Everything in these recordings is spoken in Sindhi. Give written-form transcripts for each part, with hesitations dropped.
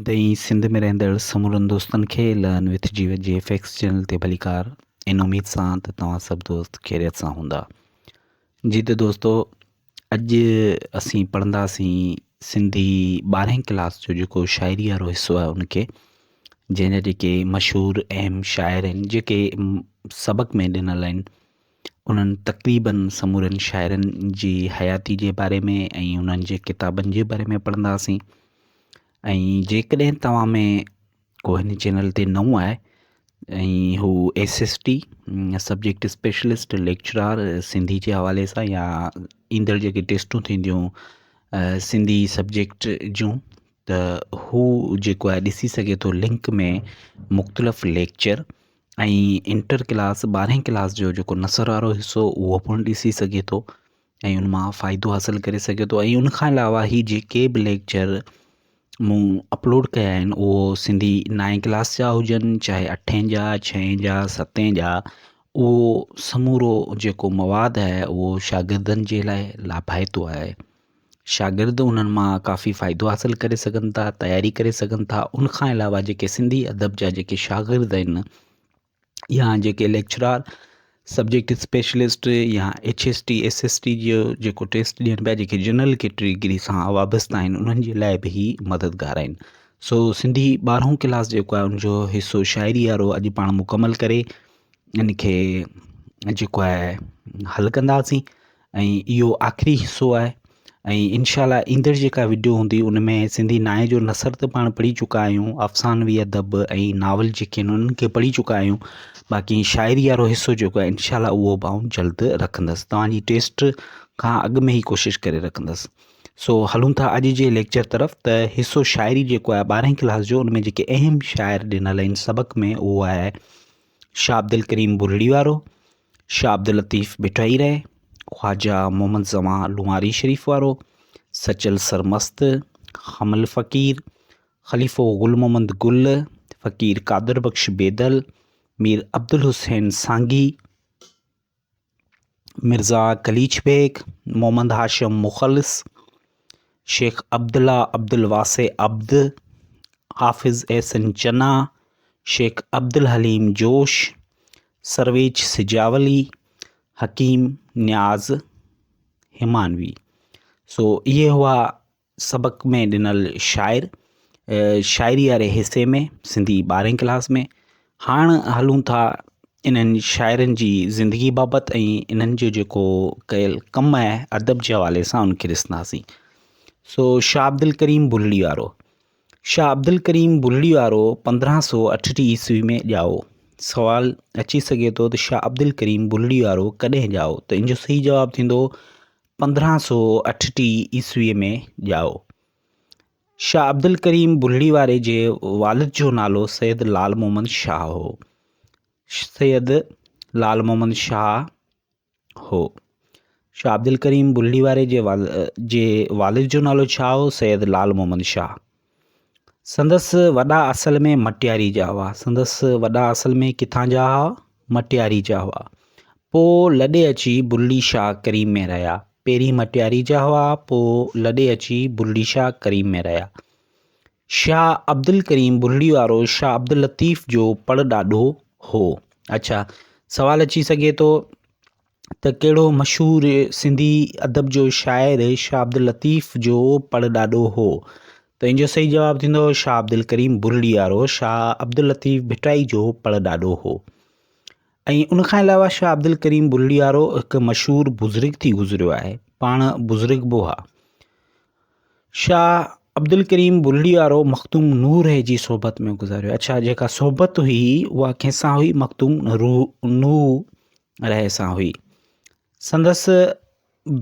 هند ۽ سنڌ ۾ رهندڙ سمورن دوستن کي لرن وٿ جيوت جي ايف ايڪس چينل تي ڀليڪار ان اميد سان ته توهان سڀ دوست خيريت سان هوندا. جي ته دوستو اڄ اسين پڙهنداسين سنڌي ٻارهين ڪلاس جو جيڪو شاعري وارو حصو آهي ان کي جنهن جا جيڪي مشهور اهم شاعر آهن جيڪي سبق ۾ ڏنل آهن انهن تقريبن سمورن شاعرن جي حياتي جي باري ۾ ۽ انهن جي ڪتابن جي باري ۾ پڙهنداسين ۽ جيڪڏهن توهان ۾ ڪو هن چينل تي نئون آهي ۽ هو S S T subject specialist lecturer Sindhi جي حوالي سان يا ايندڙ جيڪي ٽيسٽون ٿينديون سنڌي سبجيڪٽ جون ته هو جيڪو آهي ڏسي سگهي ٿو لنڪ ۾ مختلف ليڪچر ۽ انٽر ڪلاس ٻارهين ڪلاس جو جيڪو نثر وارو حصو اهو پڻ ڏسي سگهي ٿو ۽ ان مان فائدو حاصل ڪري سگهي ٿو ۽ ان کان علاوه هي جيڪي به ليڪچر مون اپلوڊ ڪيا آهن اهو سنڌي نائين ڪلاس جا هجن چاهي اٺين جا ڇهين جا ستين جا اهو سمورو جيڪو مواد آهي اهو شاگردن جي لاءِ لاڀائتو آهي. شاگرد انهن مان ڪافي فائدو حاصل ڪري سگهن ٿا تياري ڪري سگهن ٿا ان کان علاوه جيڪي سنڌي ادب جا جيڪي شاگرد آهن يا جيڪي ليڪچرار سبجيڪٽ اسپيشلسٽ يا H S T S S T جو جيڪو ٽيسٽ ڏين پيا جيڪي جنرل ڪيٽيگري سان وابسته آهن انهن جي لاءِ به هي مددگار آهن سو سنڌي ٻارهون ڪلاس جيڪو آهي ان جو حصو شاعري وارو اڄ پاڻ مڪمل ڪري ان کي جيڪو آهي حل ڪنداسين ۽ اهو آخري حصو آهي ۽ انشاء الله ايندڙ جيڪا وڊيو هوندي ان ۾ سنڌي نائين جو نثر ته پاڻ پڙهي چڪا آهيون افسانوي ادب ۽ ناول جيڪي آهن انهن کي پڙهي چڪا آهيون باقي شاعري وارو حصو جيڪو آهي انشاء الله اهو به آئون جلد رکندس توهان جي ٽيسٽ کان اڳ ۾ ئي ڪوشش ڪري رکندس سو هلون ٿا اڄ جي ليڪچر طرف ته حصو شاعري جيڪو آهي ٻارهين ڪلاس جو ان ۾ جيڪي اهم شاعر ڏنل آهن سبق ۾ اهو آهي شاهه عبدالڪريم بلڙي وارو شاهه عبداللطيف ڀٽائي رح، خواجه محمد زمان لوهاري شريف وارو، سچل سرمست، حمل فقير، خليفو گل محمد گل، فقير قادر بخش بيدل، مير عبدالحسين سانگي، مرزا قليچ بيگ، محمد هاشم مخلص، شيخ عبدالله عبدالواسع عبد، حافظ احسن چنا، شيخ عبدالحليم جوش، سرويچ سجاولي، حڪيم نياز همانوي. سو اهي هئا سبق ۾ ڏنل شاعر شاعري واري حصي ۾ سنڌي ٻارهين ڪلاس ۾ هاڻ هلون ٿا انهن شاعرن جي زندگي بابت ۽ انهن جو جيڪو ڪيل ڪم آهي ادب جي حوالي سان ان کي ڏسنداسين سو شاهه عبدالڪريم بلڙي وارو شاهه عبدالڪريم بلڙي وارو 1538 عيسوي ۾ ڄائو. سوال اچي سگهي ٿو ته شاهه عبدالڪريم بلڙي وارو ڪڏهن ڄائو ته ان جو صحيح جواب ٿيندو 1538 عيسوي ۾ ڄائو. شاهه عبدالڪريم بلڙي واري جي والد جو نالو سيد لال محمد شاهه هو. سيد لال محمد شاهه هو. شاهه عبدالڪريم بلڙي واري جي جي والد جو نالو ڇا هو؟ سيد لال محمد شاهه. سندس وڏا اصل ۾ مٽياري جا هئا. سندس وڏا اصل ۾ ڪٿان جا هئا؟ مٽياري جا هئا. پوء لڏي اچي بلڙي شاهه ڪريم ۾ رهيا. پهرين مٽياري جا هئا، پوء لڏي اچي بلڙي شاهه ڪريم ۾ رهيا. شاهه عبدالڪريم بلڙي وارو شاهه عبداللطيف جو پڙ ڏاڏو هو. اڇا سوال اچي سگهي ٿو ته ڪهڙو مشهور سنڌي ادب جو شاعر شاهه عبداللطيف جو پڙ ڏاڏو هو؟ ته ان جو صحيح جواب ٿيندو شاهه عبدالڪريم بلڙي وارو شاهه عبداللطيف ڀٽائي جو پڙ ڏاڏو هو. ۽ ان کان علاوه شاهه عبدالڪريم بلڙي وارو هڪ مشهور بزرگ ٿي گذريو آهي. پاڻ بزرگ به هئا. شاهه عبدالڪريم بلڙي وارو مخدوم نوح رح جي صحبت ۾ گذاريو. اڇا جيڪا صحبت هئي اها ڪنهن سان هئي؟ مخدوم نوح رح سان هئي. سندس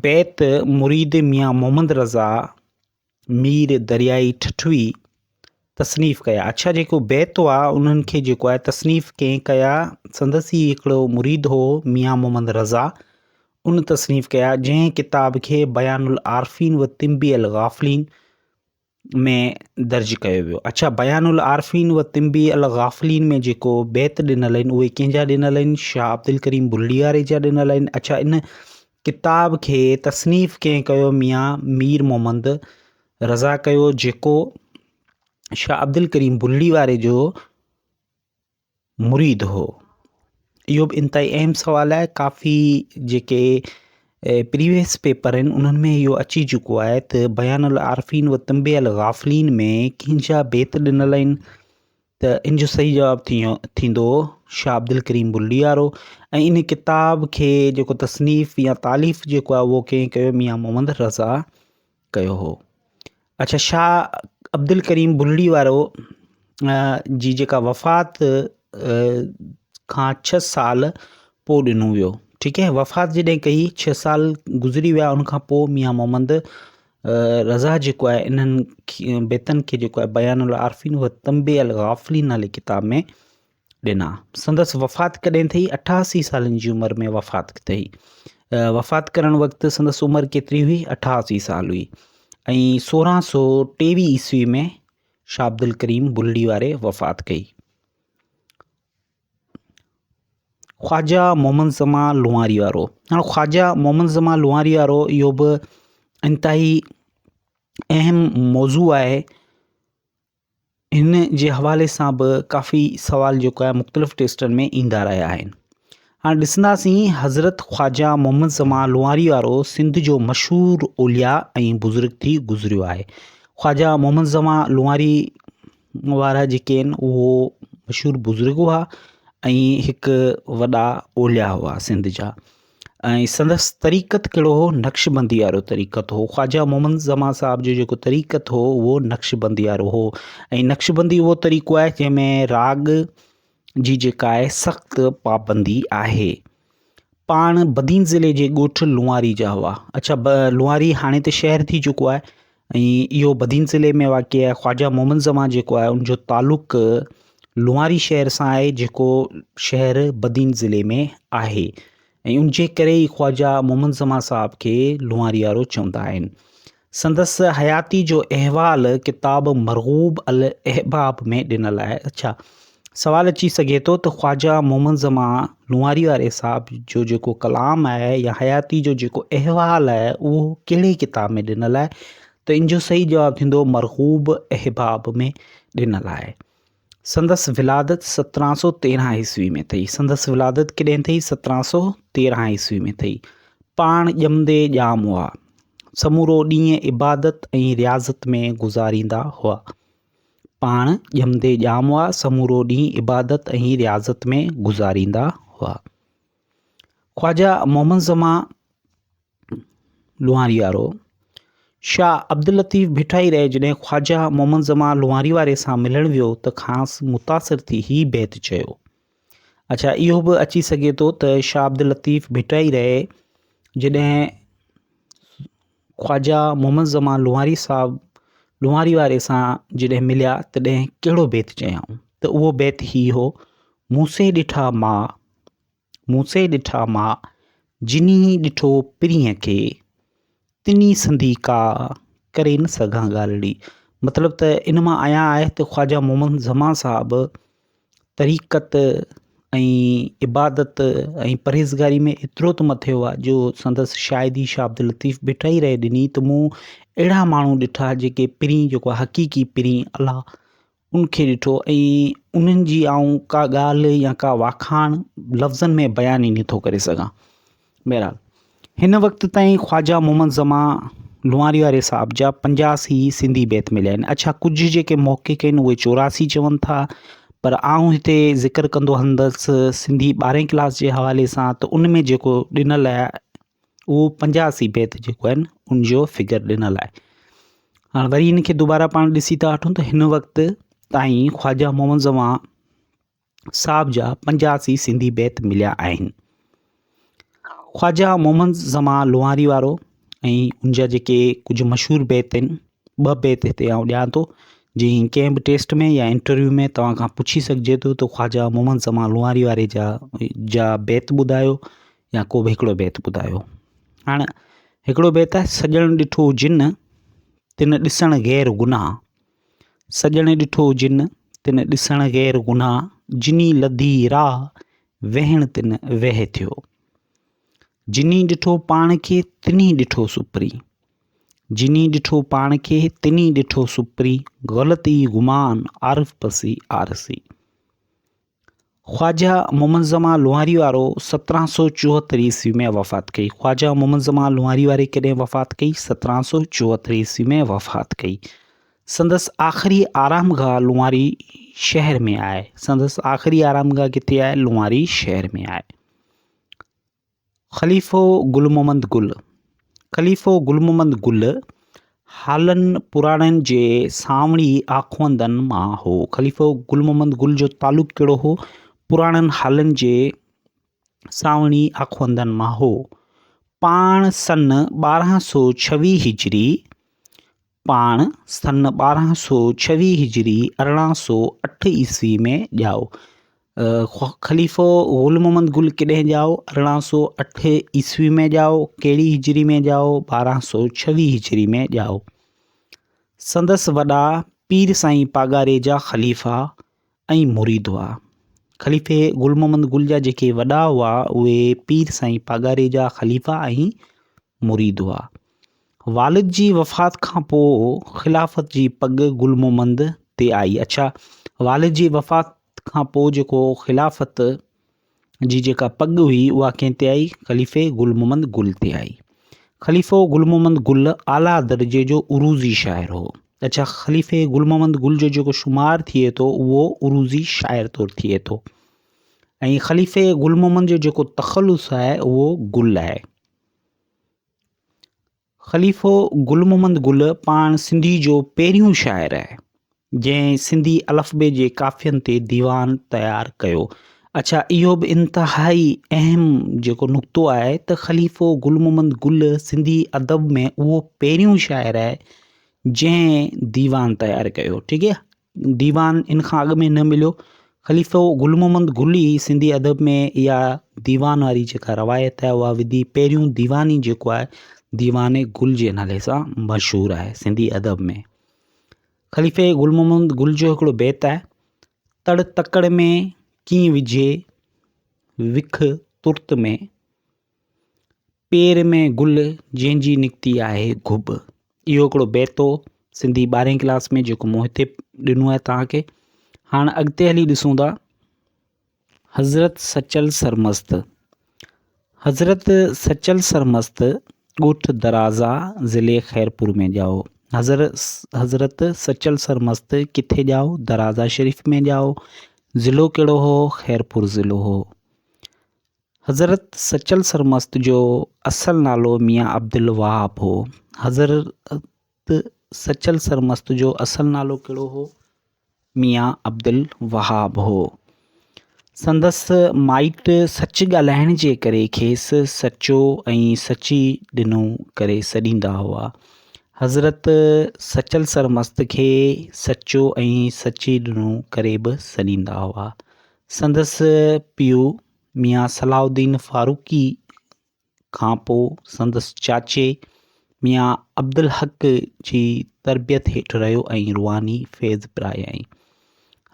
بيت مريد ميان محمد رضا مير دريائي ٺٽوي تصنيف ڪيا. اڇا جيڪو بيت هئا انهن کي جيڪو آهي تصنيف ڪنهن ڪيا؟ سندس ئي هڪڙو مريد هو ميان محمد رضا ان تصنيف ڪيا جنهن ڪتاب کي بيان العارفين و تنبيه الغافلين ۾ درج ڪيو ويو. اڇا بيان العارفين و تنبيه الغافلين ۾ جيڪو بيت ڏنل آهن اهي ڪنهن جا ڏنل آهن؟ شاهه عبدالڪريم بلڙي واري جا ڏنل آهن. اڇا ان ڪتاب کي تصنيف ڪنهن ڪيو؟ ميان مير محمد رضا ڪيو جيڪو شاهه عبدالڪريم بلڙي واري جو مريد هو. اهو به انتهائي اهم سوال آهي ڪافي جيڪي پريويس پيپر آهن انهن ۾ اهو اچي چڪو آهي ته بيان العارفين و تنبيه الغافلين ۾ ڪنهن جا بيت ڏنل آهن ته ان جو صحيح جواب ٿيندو شاهه عبدالڪريم بلڙي وارو ۽ ان ڪتاب کي جيڪو تصنيف يا تاليف جيڪو آهي اهو ڪنهن ڪيو ميان محمد رضا ڪيو هو. اڇا شاهه عبدالڪريم بلڙي وارو جي جيڪا وفات کان ڇهه سال پوء ڏنو ويو ٺيڪ آهي وفات جڏهن ڪئي ڇهه سال گذري ويا ان کان پوء ميان محمد رضا جيڪو آهي انهن بيتن کي جيڪو آهي بيان العارفين و تنبيه الغافلين نالي ڪتاب ۾ ڏنا. سندس وفات ڪڏهن ٿي؟ 88 سالن جي عمر ۾ وفات ٿي. وفات ڪرڻ وقت سندس عمر ڪيتري هئي؟ 88 سال هئي ۽ 1623 عيسوي ۾ شاهه عبدالڪريم بلڙي واري وفات ڪئي. خواجه محمد زمان لوهاري وارو، هاڻ خواجه محمد زمان لوهاري وارو اهو به انتهائي اهم موضوع آهي. هن جي حوالي سان به ڪافي سوال جيڪو آهي مختلف ٽيسٽن ۾ ايندا رهيا آهن. هاڻي ڏسنداسين حضرت خواجه محمد زمان لوهاري وارو سنڌ جو مشهور اولياء ۽ بزرگ ٿي گذريو آهي. خواجه محمد زمان لوهاري وارا جيڪي آهن اهو مشهور بزرگ هئا ۽ هڪ وڏا اولياء هئا سنڌ جا. ۽ سندس طريقت ڪهڙو هو؟ نقشبندي وارو طريقت هو. خواجه محمد زمان صاحب جو جيڪو طريقت هو اهو نقشبندي وارو هو ۽ نقشبندي اهو طريقو آهي جنهن ۾ راڳ جي جيڪا آهي سخت پابندي آهي. پاڻ بدين ضلعي جي ڳوٺ لوهاري جا هئا. اڇا لوهاري هاڻي ته شهر ٿي چڪو آهي ۽ اهو بدين ضلعي ۾ واقع آهي. خواجه محمد زمان جيڪو آهي ان جو تعلق لوهاري شهر سان آهي جيڪو شهر بدين ضلعي ۾ آهي ۽ ان جي ڪري ئي خواجه محمد زمان صاحب کي لوهاري وارو چوندا آهن. سندس حياتي جو احوال ڪتاب مرغوب الاحباب ۾ ڏنل آهي. اڇا سوال اچي سگهي ٿو ته خواجه محمد زمان لوهاري واري صاحب جو جيڪو ڪلام آهي يا حياتي جو جيڪو احوال آهي اهو ڪهڙي ڪتاب ۾ ڏنل آهي ته ان جو صحيح جواب ٿيندو مرغوب احباب ۾ ڏنل آهي. سندس ولادت 1713 عيسوي ۾ ٿي. سندس ولادت ڪڏهن ٿي؟ 1713 عيسوي ۾ ٿي. پاڻ ڄمندي ڄام هئا. سمورو ڏينهن عبادت ۽ رياضت ۾ گذاريندا هئا. پاڻ ڄمندي ڄام هئا، سمورو ڏينهن عبادت ۽ رياضت ۾ گذاريندا هئا. خواجه محمد زمان لوهاري وارو، شاهه عبداللطيف ڀٽائي رح جڏهن خواجه محمد زمان لوهاري واري سان ملڻ ويو ته کانئس متاثر ٿي هي بيت چيو. اڇا اهو به اچي سگهي ٿو ته شاهه عبداللطيف ڀٽائي رح جڏهن خواجه محمد زمان لوهاري صاحب لوهاري واري سان جڏهن مليا تڏهن ڪهڙو بيت چيائون ته اهو بيت هي هو، مون سي ڏٺا ماء مون سي ڏٺا ماء، جنهي ڏٺو پرينء کي، تنهي سندي ڪا، ڪري نه سگهان ڳالهڙي. مطلب ته ان مان عيان آهي ته خواجه محمد زمان صاحب طريقت ۽ عبادت ۽ پرهيزگاري ۾ ايترو ته مٿي هئا جو سندس شاهدي شاهه عبداللطيف ڀٽائي رحه ڏني ته مون اهڙا ماڻهو ڏٺا جيڪي پرين جيڪو حقيقي پرين الله ان کي ڏٺو ۽ انهن جي آئون ڪا ڳالهه يا ڪا واکاڻ لفظن ۾ بيان ئي نٿو ڪري سگهان. بهرحال هن وقت تائين خواجه محمد زمان لوهاري واري صاحب جا 85 سنڌي بيت مليا آهن. اڇا ڪجهه جيڪي محقق آهن اهي 84 چون ٿا پر آئون هتي ذڪر ڪندو هلندس سنڌي ٻارهين ڪلاس جي حوالي سان ته ان ۾ جيڪو ڏنل آهي اهو 85 بيت جيڪو آهن ان جو فگر ڏنل آهي. هاڻ وري ان کي دوباره پاڻ ڏسي ٿا وٺون ته هن وقت تائين خواجه محمد زمان صاحب جا 85 سنڌي بيت مليا آهن. خواجه محمد زمان لوهاري وارو ۽ ان جا جيڪي ڪجهه مشهور بيت آهن ٻه بيت هتي آئون ڏيان ٿو جي ڪنهن به ٽيسٽ ۾ يا انٽرويو ۾ توهان کان پڇي سگهجي ٿو ته خواجه محمد زمان لوهاري واري جا بيت ٻڌايو يا ڪو به هڪڙو بيت ٻڌايو. هاڻ هڪڙو بيت آهي سڄڻ ڏٺو جن تن ڏسڻ غير گناهه سڄڻ ڏٺو جن تن ڏسڻ غير گناهه جني لڌي راهه ويهڻ تن ويهه ٿيو جني ڏٺو پاڻ کي تني ڏٺو سپرين. جني ڏٺو پاڻ کي، تني ڏٺو سپرين، غلطي گمان، عارف پسي آرسي. خواجه محمد زمان لوهاري وارو 1774 عيسوي ۾ وفات ڪئي. خواجه محمد زمان لوهاري واري ڪڏهن وفات ڪئي؟ 1774 عيسوي ۾ وفات ڪئي. سندس آخري آرامگاهه لوهاري شهر ۾ آهي. سندس آخري آرامگاهه ڪٿي آهي؟ لوهاري شهر ۾ آهي. خليفو گل محمد گل، خليفو گل محمد گل هالن پراڻن جي سانوڻي آخوندن مان هو. خليفو گل محمد گل جو تعلق ڪهڙو هو؟ پراڻن هالن جي سانوڻي آخوندن مان هو. پاڻ سن 1226 هجري پاڻ سن 1226 هجري 1808 عيسوي ۾ ڄائو. خليفو غل محمد گل ڪڏهن ڄائو؟ 1808 عيسوي ۾ ڄائو. ڪهڙي هجري ۾ ڄائو؟ 1226 هجري ۾ ڄائو. سندس وڏا پير سائين پاڳاري جا خليفا ۽ مريد هئا. خليفي گل محمد گل جا جيڪي وڏا هئا اهي پير سائين پاڳاري جا خليفا ۽ مريد هئا. والد جي وفات کان پوء خلافت جي پڳ گل محمد تي آئي. اڇا والد جي وفات کان پوء جيڪو خلافت جي جيڪا پڳ هئي اها ڪنهن تي آئي؟ خليفي گل محمد گل تي آئي. خليفو گل محمد گل اعليٰ درجي جو عروضي شاعر هو. اڇا خليفي گل محمد گل جو جيڪو شمار ٿئي ٿو اهو عروضي شاعر طور ٿئي ٿو ۽ خليفي گل محمد جو جيڪو تخلص آهي اهو گل آهي. خليفو گل محمد گل پاڻ سنڌي جو پهريون شاعر آهي، جنهن سنڌي الف بي جي قافين تي ديوان تيار ڪيو. اڇا اهو به انتهائي اهم جيڪو نقطو آهي ته خليفو گل محمد گل سنڌي ادب ۾ اهو پهريون شاعر آهي جنهن ديوان تيار ڪيو ٺيڪ آهي. ديوان ان کان اڳ ۾ نه مليو. خليفو گل محمد گل ئي سنڌي ادب ۾ اها ديوان واري جيڪا روايت آهي اها وڌي. پهريون ديوان ئي جيڪو آهي ديوان گل جي نالي سان مشهور آهي سنڌي ادب ۾. خليفي گل محمد گل جو هڪڙو بيت آهي، تڙ تڪڙ ۾ ڪيئن وجهي وک ترت ۾، پير ۾ گل جنهن جي نڪتي آهي گهٻ. اهو هڪڙو بيت هو سنڌي ٻارهين ڪلاس ۾ جيڪو مون هتي ڏنو آهي توهان کي. هاڻ اڳتي هلي ڏسون ٿا حضرت سچل سرمست. حضرت سچل سرمست ڳوٺ درازا ضلعي خيرپور ۾ ڄائو. حضرت سچل سرمست ڪٿي ڄائو؟ درازا شريف ۾ ڄائو. ضلعو ڪهڙو هو؟ خيرپور ضلعو هو. حضرت سچل سرمست جو اصل نالو ميان عبدالوهاب هو. حضرت سچل سرمست جو اصل نالو ڪهڙو هو؟ ميان عبدالوهاب هو. سندس مائٽ سچ ڳالهائڻ جي ڪري کيس سچو ۽ سچي ڏنو ڪري سڏيندا هئا. حضرت سچل سرمست کي سچو ۽ سچي ڏنو ڪري به سڏيندا هئا. سندس پيء ميان صلاح الدين فاروقي کان پوء سندس چاچي ميان عبدالحق جي تربيت هيٺ رهيو ۽ روحاني فيض پرايائين.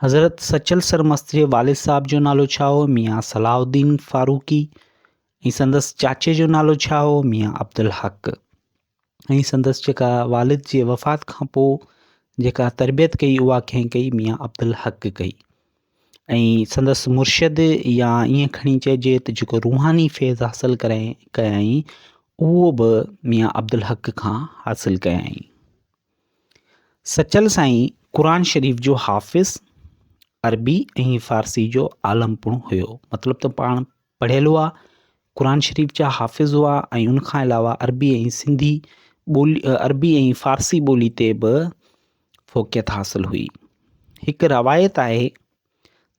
حضرت سچل سرمست جي والد صاحب جو نالو ڇا هو؟ ميان صلاح الدين فاروقي. ۽ سندس چاچي جو نالو ڇا هو؟ ميان عبدالحق. ۽ سندس جيڪا والد جي وفات کان پوء جيڪا تربيت ڪئي اها ڪنهن ڪئي؟ ميان عبدالحق ڪئي. ۽ سندس مرشد يا ائين کڻي چئجي ته جيڪو روحاني فيض حاصل ڪيائين اهو به ميان عبدالحق کان حاصل ڪيائين. سچل سائين قرآن شريف جو حافظ، عربي ۽ فارسي جو عالم پڻ هيو. مطلب ته پاڻ پڙهيل هئا، قرآن شريف جا حافظ هئا ۽ ان کان علاوه عربي ۽ سنڌي ٻولي عربي ۽ فارسي ٻولي تي به فوقيت حاصل هئي. هڪ روايت آهي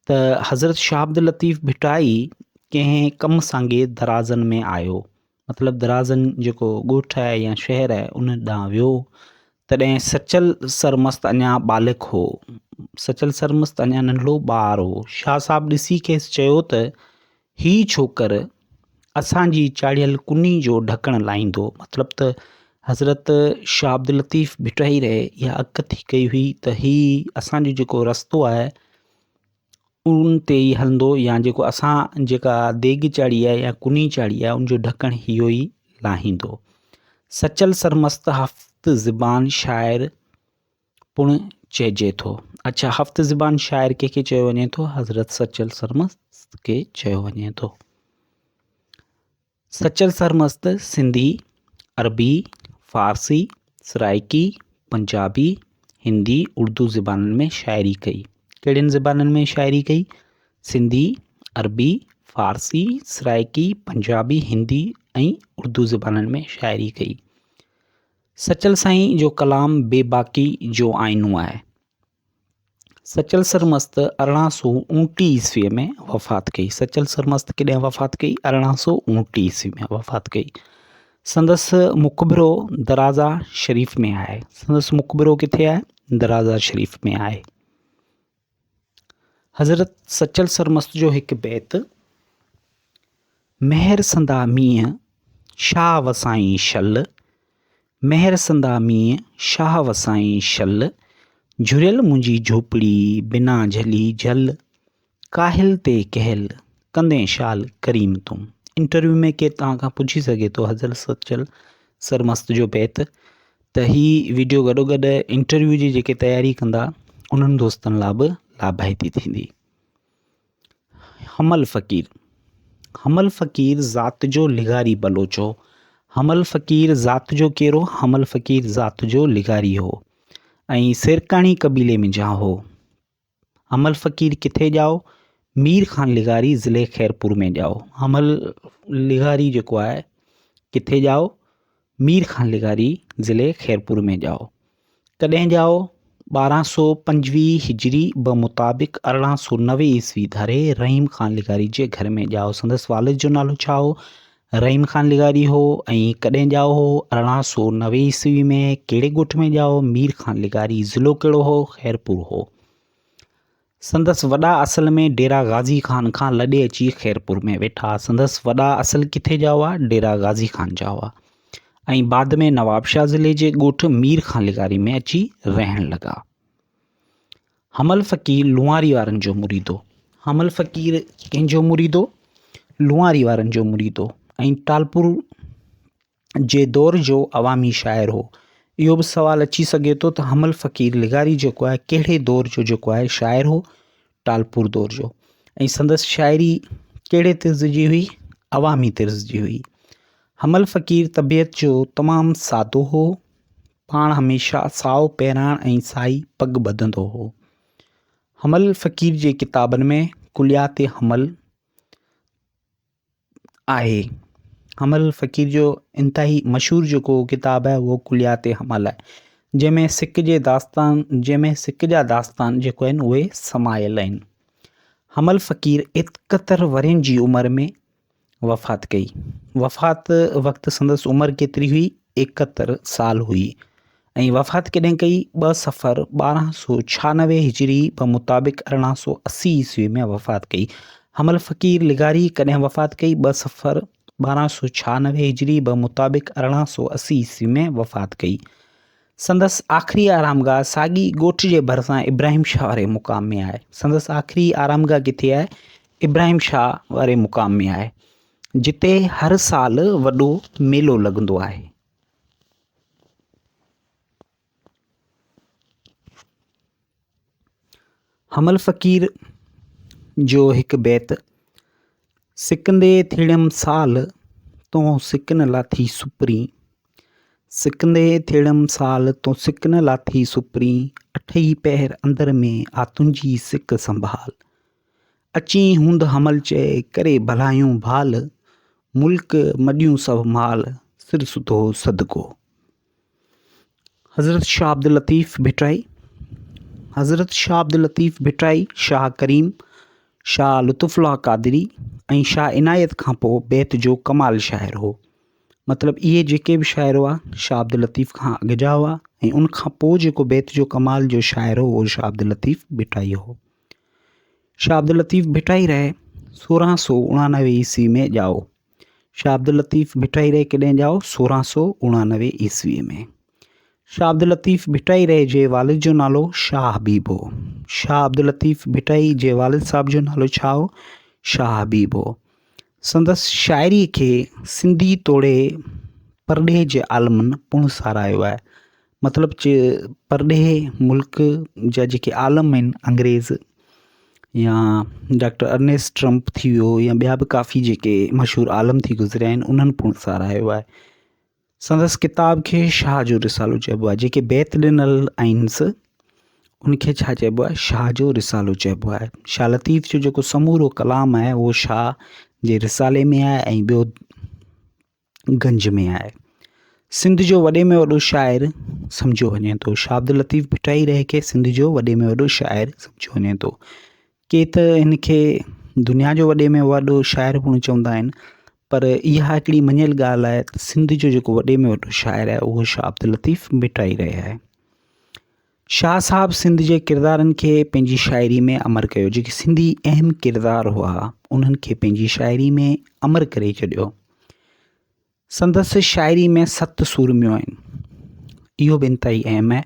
ته حضرت شاهه عبداللطيف ڀٽائي ڪنهن ڪم سانگي درازن ۾ آيو مطلب درازن جيڪو ڳوٺ آهي يا شهر آهي ان ڏانهن ويو تڏهن سچل سرمست اڃا ٻالڪ هو. سچل سرمست اڃا ننڍڙو ٻار هو. شاهه صاحب ڏسي کيس چيو ته هي ڇوڪر اسان جي چاڙهيل ڪني جو ڍڪڻ لاهيندو. مطلب ته حضرت شاهه عبداللطيف ڀٽائي رحه اها اڳڪٿي ڪئي هئي ته هي اسان جو جيڪو رستو آهي ان تي ئي هلندو يا جيڪو اسان جيڪا ديڳ چاڙهي آهي يا ڪني چاڙهي آهي ان جو ڍڪڻ اهو ئي لاهيندو. سچل سرمست هفت زبان شاعر پڻ چئجي ٿو. اڇا هفت زبان شاعر ڪنهن کي چيو وڃي ٿو؟ حضرت سچل سرمست کي چيو وڃي ٿو. سچل سرمست سنڌي، عربي، فارسي، سرائڪي، پنجابي، هندي، اردو زبانن ۾ شاعري ڪئي. ڪهڙين زبانن ۾ شاعري ڪئي؟ سنڌي، عربي، فارسي، سرائڪي، پنجابي، هندي ۽ اردو زبانن ۾ شاعري ڪئي. سچل سائين جو ڪلام بي باڪي جو آئينو آهي. سچل سرمست 1829 عيسويء ۾ وفات ڪئي. سچل سرمست ڪڏهن وفات ڪئي؟ 1829 عيسوي ۾ وفات ڪئي. سندس مقبرو درازا شريف ۾ آهي. سندس مقبرو ڪٿي آهي؟ درازا شريف ۾ آهي. حضرت سچل سرمست جو هڪ بيت، مهر سندا مينهن شاهه وسائين شل، مهر سندا مينهن شاهه وسائين شل، جهريل منهنجي جهوپڙي بنا جهلي جهل، ڪاهل تي ڪهل ڪندين شال ڪريم تون. انٽرويو ۾ ڪير توهان کان پڇي سگهي ٿو حضرت سچل سرمست جو بيت ته هي ويڊيو گڏو گڏ انٽرويو جي جيڪي تياري ڪندا انهن دوستن لاء به لاڀائتي ٿيندي. حمل فقير، حمل فقير ذات جو لغاري بلوچ هو. حمل فقير ذات جو ڪير هو؟ حمل فقير ذات جو لغاري هو ۽ سيرڪاڻي قبيلي منجهان هو. حمل فقير ڪٿي ڄائو؟ مير خان لغاري ضلعي خيرپور ۾ ڄائو. حمل لغاري جيڪو آهي ڪٿي ڄائو؟ مير خان لغاري ضلعي خيرپور ۾ ڄائو. ڪڏهن ڄائو؟ 1225 هجري بمطابق 1890 عيسوي ڌاري رحيم خان لغاري جي گهر ۾ ڄائو. سندس والد جو نالو ڇا هو؟ رحيم خان لغاري هو ۽ ڪڏهن ڄائو هو؟ 1890 عيسوي ۾. ڪهڙي ڳوٺ ۾ ڄائو؟ مير خان لغاري. ضلعو ڪهڙو هو؟ خيرپور هو. سندس وڏا اصل ۾ ڊيرا غازي خان کان لڏي اچي خيرپور ۾ ويٺا. سندس وڏا اصل ڪٿي جا هئا؟ ڊيرا غازي خان جا هئا ۽ بعد ۾ نوابشاهه ضلعي جي ڳوٺ مير خان لغاري ۾ اچي رهڻ لڳا. حمل فقير لوناري وارن جو مريد هو. حمل فقير ڪنهن جو مريد هو؟ لوناري وارن جو مريد هو ۽ ٽالپور جي دور جو عوامي شاعر هو. اهو به سوال اچي سگهي ٿو ته حمل فقير لغاري جيڪو آهي ڪهڙي دور جو جيڪو آهي شاعر هو؟ ٽالپور دور جو. ۽ سندس شاعري ڪهڙي طرز جي هئي؟ عوامي طرز جي هئي. حمل فقير طبيعت جو تمام سادو هو. پاڻ هميشه سائو پهراڻ ۽ سائي پڳ ٻڌندو هو. حمل فقير جي ڪتابن ۾ ڪليات حمل آهي. حمل فقير جو انتهائي مشهور جيڪو ڪتاب آهي اهو ڪليات حمل آهي جنهن ۾ سڪ جي داستان جنهن ۾ سڪ جا داستان جيڪو آهن اهي سمايل آهن. حمل فقير 71 ورهين جي عمر ۾ وفات ڪئي. وفات وقت سندس عمر ڪيتري هئي؟ 71 سال هئي. ۽ وفات ڪڏهن ڪئي؟ 2 صفر 1296 هجري بمطابق 1880 عيسوي ۾ وفات ڪئي. حمل فقير لغاري ڪڏهن وفات ڪئي؟ 2 صفر 1296 هجري بمطابق 1880 عيسوي ۾ وفات ڪئي. سندس آخري آرامگاهه ساڳي ڳوٺ جي ڀرسان ابراهيم شاهه واري مقام ۾ آهي. سندس آخري آرامگاهه ڪٿي آهي؟ ابراهيم شاهه واري مقام ۾ آهي، جتي هر سال وڏو ميلو لڳندو آهي. حمل فقير جو هڪ بيت، سڪندي ٿيڙيم سال، تون سڪ نه لاٿي سپرين. سڪندي ٿيڙيم سال، تون سڪ نه لاٿي سپرين. اٺئي پهر اندر ۾، آ تنهنجي سڪ سنڀال. اچين هوند حمل چئي، ڪري ڀلايون ڀال. ملڪ مڏيون سڀ مال، سر سڌو صدقو. حضرت شاهه عبداللطيف ڀٽائي، حضرت شاهه عبداللطيف ڀٽائي، شاهه ڪريم، شاهه لطف الله قادري ۽ شاهه عنايت کان پوء بيت جو ڪمال شاعر هو. مطلب اهي جيڪي به شاعر هئا شاهه عبداللطيف کان اڳ جا هئا ۽ ان کان پوء جيڪو بيت جو ڪمال جو شاعر هو اهو شاهه عبداللطيف ڀٽائي هو. شاهه عبداللطيف ڀٽائي رح 1689 عيسوي ۾ ڄائو. شاهه عبداللطيف ڀٽائي رح ڪڏهن ڄائو؟ 1689 عيسوي ۾. شاهه عبداللطيف ڀٽائي رح جي والد جو نالو شاهه حبيب هو. شاهه عبداللطيف ڀٽائي جي والد صاحب جو نالو ڇا هو؟ شاهه حبيب هو. سندس شاعري کي سنڌي توڙي پرڏيهه جي عالمن پڻ ساراهيو آهي. مطلب چي پرڏيهي ملڪ جا جيڪي عالم آهن انگريز يا ڊاڪٽر ارنيسٽ ٽرمپ ٿي ويو يا ٻيا به ڪافي جيڪي مشهور عالم ٿي گذريا آهن انهن پڻ ساراهيو آهي. سندس ڪتاب کي شاهه جو رسالو چئبو آهي جيڪي بيت ڏنل آهنس ان کي ڇا چئبو آهي شاهه جو رسالو چئبو آهي شاهه لطيف جو جيڪو سمورو ڪلام آهي اهو شاهه جي رسالي ۾ آهي ۽ ٻيو گنج ۾ آهي سنڌ جو وڏي ۾ وڏو شاعر سمجهيو وڃي ٿو شاهه عبداللطيف ڀٽائي رح کي سنڌ جو وڏي ۾ وڏو شاعر سمجهيو وڃي ٿو ڪي ته هن کي دنيا جو وڏي ۾ وڏو شاعر پڻ چوندا آهن پر اها هڪڙي مڃيل ڳالهه آهي ته سنڌ جو جيڪو وڏي ۾ وڏو شاعر آهي اهو شاهه عبداللطيف ڀٽائي رهيا آهي شاهه صاحب سنڌ جي ڪردارن کي پنهنجي شاعري ۾ امر ڪيو جيڪي سنڌي اهم ڪردار هئا انهن کي پنهنجي شاعري ۾ امر ڪري ڇڏيو سندس شاعري ۾ ست سورميون آهن. اهو به انتهائي اهم آهي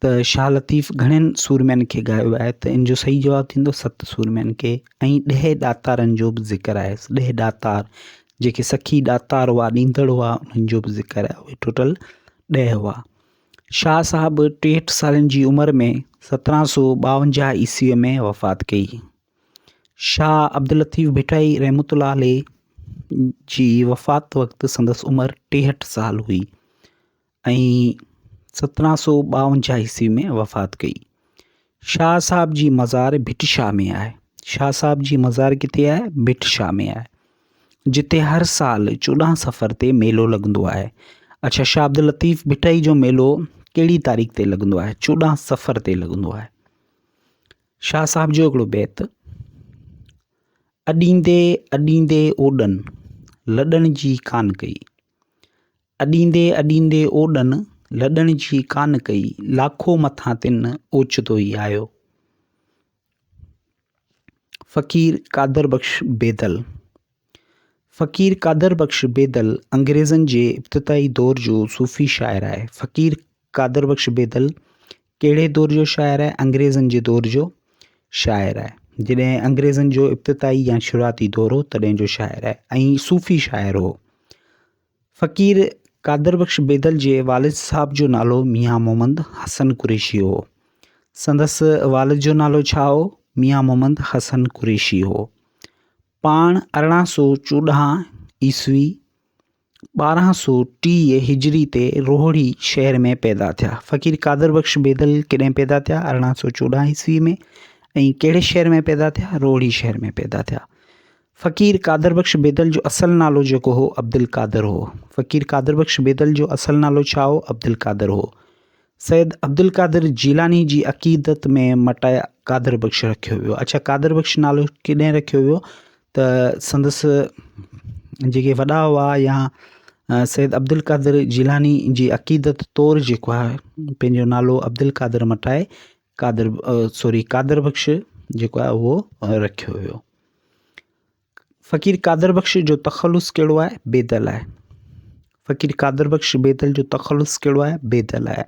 ته شاهه لطيف گهڻين سورمين کي ڳايو آهي ته ان جو صحيح جواب ٿيندو ست سورمين کي ۽ ڏهه ڏاتارن جو به ذڪر آهي ڏهه ڏاتار جيڪي سخي ڏاتار هئا ڏيندڙ هئا انهن جو به ذڪر آهي اهي ٽوٽل ڏهه هئا شاهه صاحب 63 سالن جي عمر ۾ 1752 عيسوي ۾ وفات ڪئي شاهه عبداللطيف ڀٽائي رحمة الله عليه جي وفات وقت سندس عمر 63 سال هئي ۽ 1752 عيسوي ۾ وفات ڪئي. شاهه صاحب جي مزار ڀٽ شاهه ۾ آهي. شاهه صاحب جي مزار ڪٿي آهي؟ ڀٽ شاهه ۾ آهي. جتي هر سال 14 صفر تي ميلو لڳندو آهي. اڇا شاهه عبداللطيف ڀٽائي جو ميلو ڪهڙي تاريخ تي لڳندو آهي؟ 14 صفر تي لڳندو آهي. شاهه صاحب جو هڪڙو بيت، اڏيندي اڏيندي اوڏن، لڏڻ جي ڪانه ڪئي. اڏيندي اڏيندي اوڏن، لڏڻ جي ڪانه ڪئي، لاکو مٿان تن اوچتو ئي آيو. فقير قادر بخش بيدل، فقير قادر بخش بيدل انگريزن جي ابتدائي دور جو صوفي شاعر آهي. فقير قادر بخش بيدل ڪهڙي دور جو شاعر آهي؟ انگريزن جي دور جو شاعر آهي. جڏهن انگريزن جو ابتدائي يا شروعاتي دور هو تڏهن جو شاعر آهي ۽ صوفي شاعر هو. فقير قادر بخش بيدل جي والد صاحب جو نالو ميان محمد حسن قريشي هو. سندس والد جو نالو ڇا هو؟ ميان محمد حسن قريشي هو. پاڻ 1814 عيسوي 1230 هجري تي روهڙي شهر ۾ پيدا ٿيا. فقير قادر بخش بيدل ڪڏهن پيدا ٿيا؟ 1814 عيسوي ۾ ۽ ڪهڙي شهر ۾ پيدا ٿيا؟ روهڙي شهر ۾ پيدا ٿيا. فقير قادر بخش بيدل جو اصل نالو جيڪو هو عبدالقادر هو. فقير قادر بخش بيدل جو اصل نالو ڇا هو؟ عبدالقادر هو. سيد عبدالقادر جيلاني جي عقيدت ۾ مٽائي قادر بخش رکيو ويو. اڇا قادر بخش نالو ڪڏهن رکيو ويو ته سندس جيڪي وڏا هئا يا سيد عبدالقادر جيلاني جي عقيدت طور جيڪو آهي پنهنجو نالو عبدالقادر مٽائي قادر سوري قادر بخش جيڪو آهي اهو رکيو ويو. فقير قادر بخش جو تخلص ڪهڙو آهي؟ بيدل آهي. فقير قادر بخش بيدل جو تخلص ڪهڙو آهي؟ بيدل آهي.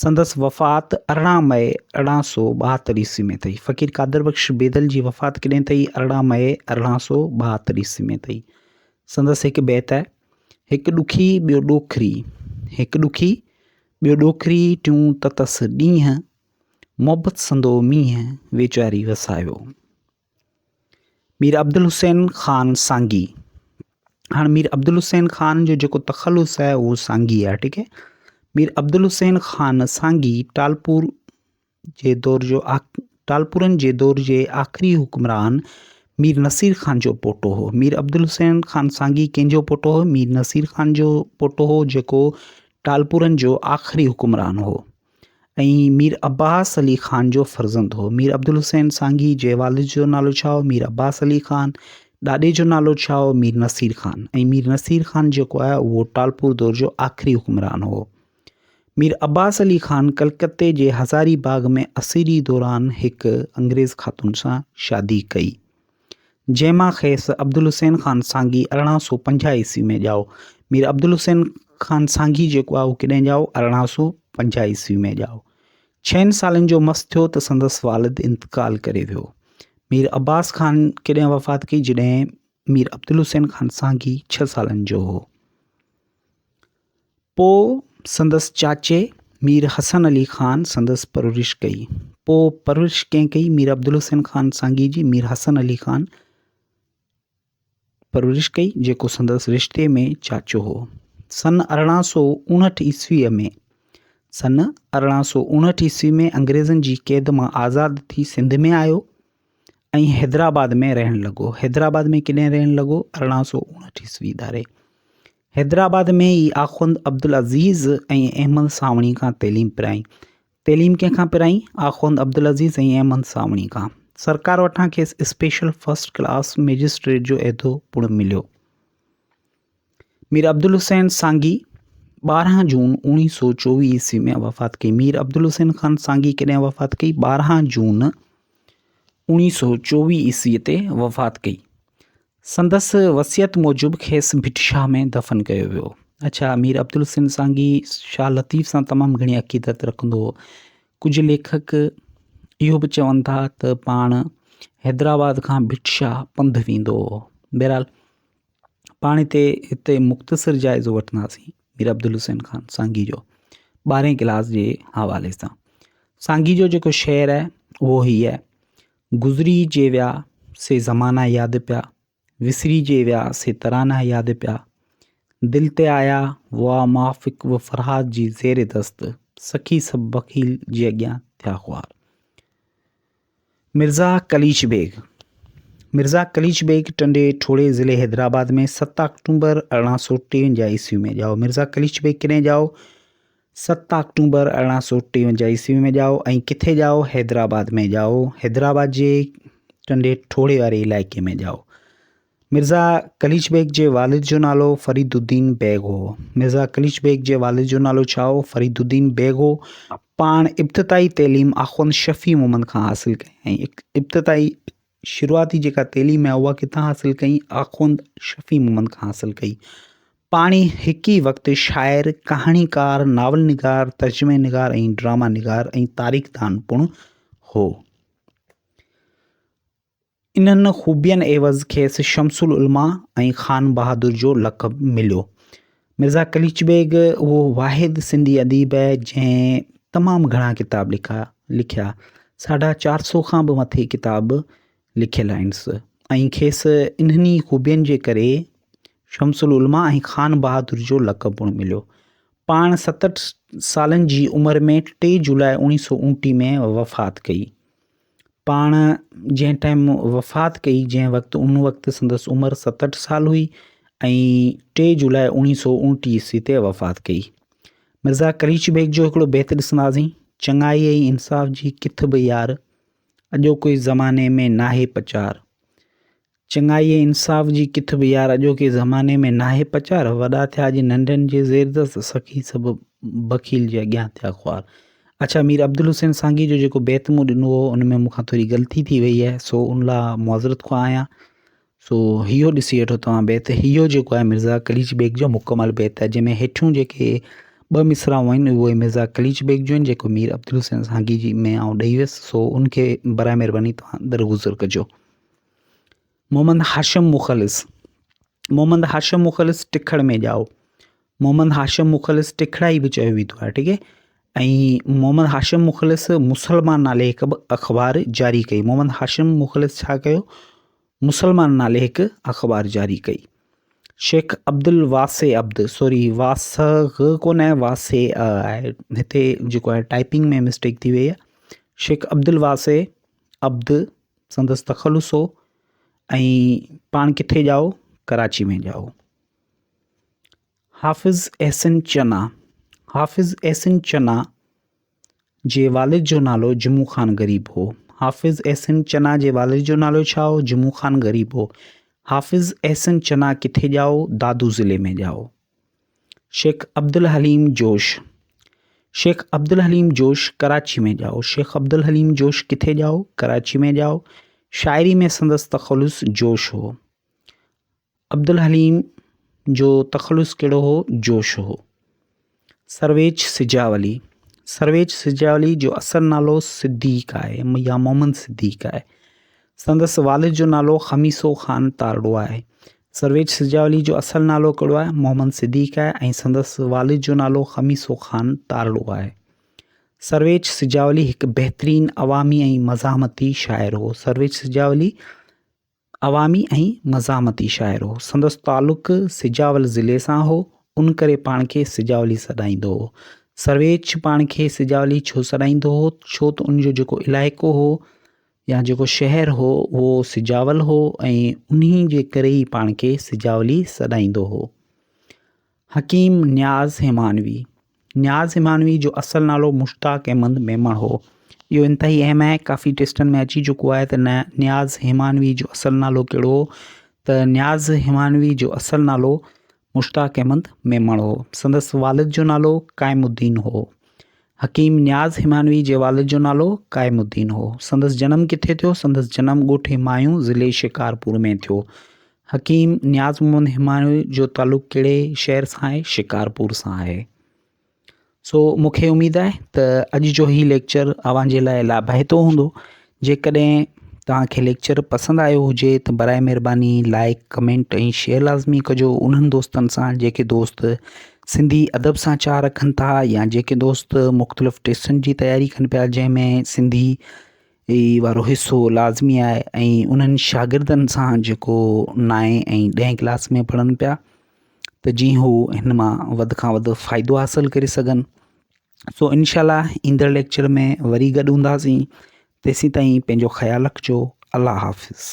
سندس وفات 18 مئي 1872 عيسوي ۾ ٿي. فقير قادر بخش بيدل جي وفات ڪڏهن ٿي؟ 18 مئي 1872 عيسوي ۾ ٿي. سندس هڪ بيت آهي، هڪ ڏکي ٻيو ڏوکري، هڪ ڏکي ٻيو ڏوکري، ٽيون تتس ڏينهن، محبت سندو مينهن، ويچاري وسايو. مير عبدالحسين خان سانگي، هاڻ مير عبدالحسين خان جو جيڪو تخلص آهي اهو سانگي آهي ٺيڪ آهي مير عبدالحسين خان سانگي ٽالپور جي دور جو ٽالپورن جي دور جي آخري حڪمران مير نصير خان جو پوٽو هو مير عبدالحسين خان سانگي ڪنهن جو پوٽو هو مير نصير خان جو پوٽو هو جيڪو ٽالپورن جو آخري حڪمران هو ۽ مير عباس علي خان جو فرزند هو. مير عبدالحسين سانگي جي والد جو نالو ڇا هو؟ مير عباس علي خان. ڏاڏي جو نالو ڇا هو؟ مير نصير خان. ۽ مير نصير خان جيڪو آهي اهو ٽالپور دور جو آخري حڪمران هو. مير عباس علي خان ڪلڪتي جي هزاري باغ ۾ اسيري دوران هڪ انگريز خاتون سان شادي ڪئي. جنهن مان کيس عبدالحسين خان سانگي 1850 عيسوي ۾ ڄائو. مير عبدالحسين خان سانگي جيڪو آهي اهو ڪڏهن ڄائو؟ 1850 عيسوي ۾ ڄائو. ڇهن سالن جو مس ٿيو ته سندس والد انتقال ڪري ويو. مير عباس خان ڪڏهن وفات ڪئي؟ جڏهن مير عبدالحسين خان سانگي ڇهه سالن جو هو. پوء سندس چاچي مير حسن علي خان سندس پرورش ڪئي. پوء پرورش ڪنهن ڪئي؟ مير عبدالحسين خان سانگي جي مير حسن علي خان پرورش ڪئي، جيڪو سندس رشتي ۾ چاچو هو. سن 1859 عيسويء ۾ سن 1859 عيسوي ۾ انگريزن جي قيد مان آزاد ٿي سنڌ ۾ آيو ۽ حيدرآباد ۾ رهڻ لڳو. حيدرآباد ۾ ڪڏهن رهڻ لڳو؟ 1859 عيسوي ڌاري. حيدرآباد ۾ ئي آخوند عبدالعزيز ۽ احمد سانوڻي کان تعليم پرائي. تعليم ڪنهن کان پرائي؟ آخوند عبدالعزيز ۽ احمد سانوڻي کان. سرڪار وٽان کيس اسپيشل فرسٽ ڪلاس مئجسٽريٽ جو عهدو پڻ مليو. مير عبدالحسين سانگي 12 جون 1924 عيسوي ۾ وفات ڪئي. مير عبدالحسين خان سانگي ڪڏهن وفات ڪئي؟ 12 جون 1924 عيسوي تي وفات ڪئي. سندس وصيت موجب کيس ڀٽ شاهه ۾ دفن ڪيو ويو. اڇا مير عبدالحسين سانگي شاهه لطيف سان تمام گهڻي عقيدت رکندو هو. ڪجهه ليکڪ اهو به چون ٿا ته پاڻ حيدرآباد کان ڀٽ شاهه پنڌ ويندو هو. بهرحال پاڻ هتي هتي مختصر جائزو وٺنداسين مير عبدالحسين خان سانگي جو ٻارهين ڪلاس جي حوالي سان. سانگي جو جيڪو شعر آهي اهو هي آهي. گذري جي ويا سي زمانا ياد پيا، وسري جي ويا سي ترانا ياد پيا، دل تي آيا وئا موافق و فرهاد جي زير دست، سخي سڀ بخيل جي اڳيان ٿيا خوار. مرزا قليچ بيگ، مرزا قليچ بيگ ٽنڊي ٺوڙهي ضلعي حيدرآباد ۾ ست آڪٽومبر 1853 عيسوي ۾ ڄائو. مرزا قليچ بيگ ڪڏهن ڄائو؟ ست آڪٽومبر 1853 عيسوي ۾ ڄائو ۽ ڪٿي ڄائو؟ حيدرآباد ۾ ڄائو. حيدرآباد جي ٽنڊي ٺوڙهي واري علائقي ۾ ڄائو. مرزا قليچ بيگ جي والد جو نالو فريد الدين بيگ هو. مرزا قليچ بيگ جي والد جو نالو ڇا هو؟ فريد الدين بيگ هو. پاڻ ابتدائي تعليم آخوند شفيع محمد کان حاصل ڪيائين. ابتدائي شروعاتي جيڪا تعليم آهي اها ڪٿان حاصل ڪئي؟ آخوند شفيع محمد کان حاصل ڪئي. پاڻي هڪ ئي وقت شاعر، ڪهاڻيڪار، ناول نگار، ترجمي نگار ۽ ڊراما نگار ۽ تاريخدان پڻ هو. انهن خوبين عيوض کيس شمس العلماء ۽ خان بهادر جو لقب مليو. مرزا قليچ بيگ اهو واحد سنڌي اديب آهي جنهن تمام گهڻا ڪتاب لکا لکيا ساڍا چار سو کان به مٿي ڪتاب لکيل آهنس ۽ کيس انهن ئي خوبين جي ڪري شمس العلماء ۽ خان بهادر جو لقب پڻ مليو پاڻ 67 سالن جي عمر ۾ 3 جولاء 1929 ۾ وفات ڪئي پاڻ جنهن ٽائيم وفات ڪئي جنهن وقت ان وقت سندس عمر 67 سال هئي ۽ 3 جولاء 1929 عيسوي تي وفات ڪئي. مرزا قليچ بيگ جو هڪڙو بيت ڏسنداسين، چڱائي ۽ انصاف جي ڪٿ به يار، اڄوڪي زماني ۾ ناهي پچار. چڱائي ۽ انصاف جي ڪٿ به يار اڄوڪي زماني ۾ ناهي پچار، وڏا ٿيا جي ننڍن جي زيردست، سخي سڀ بخيل جي اڳيان ٿيا خوار. اڇا مير عبدالحسين سانگي جو جيڪو بيت مون ڏنو هو ان ۾ مون کان ٿوري غلطي ٿي وئي آهي سو ان لاء معذرت خواهه آهيان سو هيو ڏسي وٺو توهان بيت هيو جيڪو آهي مرزا قليچ بيگ جو مڪمل بيت آهي جنهن ۾ هيٺيون جيڪي ٻه مصرعون آهن اهي مرزا قليچ بيگ جون آهن جيڪو مير عبدالحسين سانگي جي ۾ آئون ڏئي ويس سو ان کي برائي مهرباني توهان درگذر ڪجو. محمد هاشم مخلص، محمد هاشم مخلص ٽکڙ ۾ ڄائو. محمد هاشم مخلص ٽکڙائي به چيو ويندو آهي ٺيڪ آهي ۽ محمد هاشم مخلص مسلمان نالي هڪ به اخبار جاري ڪئي. محمد هاشم مخلص ڇا ڪيو؟ مسلمان نالي هڪ اخبار جاري ڪئي. شيخ عبدالواسع عبد سوري واسغ ڪونه آهي واسع آهي هتي جيڪو آهي ٽائپنگ ۾ مسٽيڪ ٿي وئي آهي. شيخ عبدالواسع عبد سندس تخلص هو ۽ پاڻ ڪٿي ڄائو؟ ڪراچي ۾ ڄائو. حافظ احسن چنا، حافظ احسن چنا جي والد جو نالو جمعو خان غريب هو. حافظ احسن چنا جي والد جو نالو ڇا هو؟ جمعو خان غريب هو. حافظ احسن چنا ڪٿي ڄائو؟ دادو ضلعي ۾ ڄائو. شيخ عبدالحليم جوش، شيخ عبدالحليم جوش ڪراچي ۾ ڄائو. شيخ عبدالحليم جوش ڪٿي ڄائو؟ ڪراچي ۾ ڄائو. شاعري ۾ سندس تخلص جوش هو. عبدالحليم جو تخلص ڪهڙو هو؟ جوش هو. سرويچ سجاولي، سرويچ سجاولي جو اصل نالو صديق آهي يا محمد صديق آهي. سندس والد جو نالو خميسو خان تارڙو آهي. سرويچ سجاولي جو اصل نالو ڪهڙو آهي؟ محمد صديق آهي ۽ سندس والد جو نالو خميسو خان تارڙو آهي. سرويچ سجاولي هڪ بهترين عوامي ۽ مزاحمتي شاعر هو. سرويچ سجاولي عوامي ۽ مزاحمتي شاعر هو. سندس تعلق سجاول ضلعي سان هو، ان ڪري پاڻ کي سجاولي سڏائيندو هو. سرويچ پاڻ کي سجاولي ڇو سڏائيندو هو؟ ڇو ته ان جو جيڪو علائقو هو يا جيڪو شهر هو اهو سجاول هو ۽ انهي جي ڪري ئي پاڻ کي سجاولي سڏائيندو هو. حڪيم نياز همانوي، نياز همانوي جو اصل نالو مشتاق احمد ميمڻ هو. اهو انتهائي اهم آهي، ڪافي ٽيسٽن ۾ اچي چڪو آهي ته نياز همانوي جو اصل نالو ڪهڙو هو ته نياز همانوي جو اصل نالو مشتاق احمد ميمڻ هو. سندس والد جو نالو قائم الدين هو. حڪيم نياز همانوي جي والد جو نالو قائم الدين هو. سندس جنم ڪٿي ٿيو؟ سندس جنم ڳوٺ همايون ضلعي شڪارپور ۾ ٿيو. حڪيم نياز محمد همايوني جو تعلق ڪهڙي شهر سان آهي؟ شڪارپور سان آهي. سو مون کي اميد آهي ته اڄ جو هي ليڪچر اوهان جي لاء لاڀائتو هوندو. جيڪڏهن توهان کي ليڪچر پسند آيو هجي ته برائي مهرباني لائڪ ڪمينٽ ۽ شيئر لازمي ڪجو انهن دوستن سان جيڪي دوست سنڌي ادب سان چاهه رکن ٿا يا جيڪي دوست مختلف ٽيسٽن جي تياري ڪن پيا جنهن ۾ سنڌي هي وارو حصو لازمي آهي ۽ انهن شاگردن سان جيڪو نائين ۽ ڏهين ڪلاس ۾ پڙهن پيا ته جيئن هو هن مان وڌ کان وڌ فائدو حاصل ڪري سگهن سو انشاء الله ايندڙ ليڪچر ۾ وري گڏ هونداسين تيسين تائين پنهنجو خيال رکجو الله حافظ.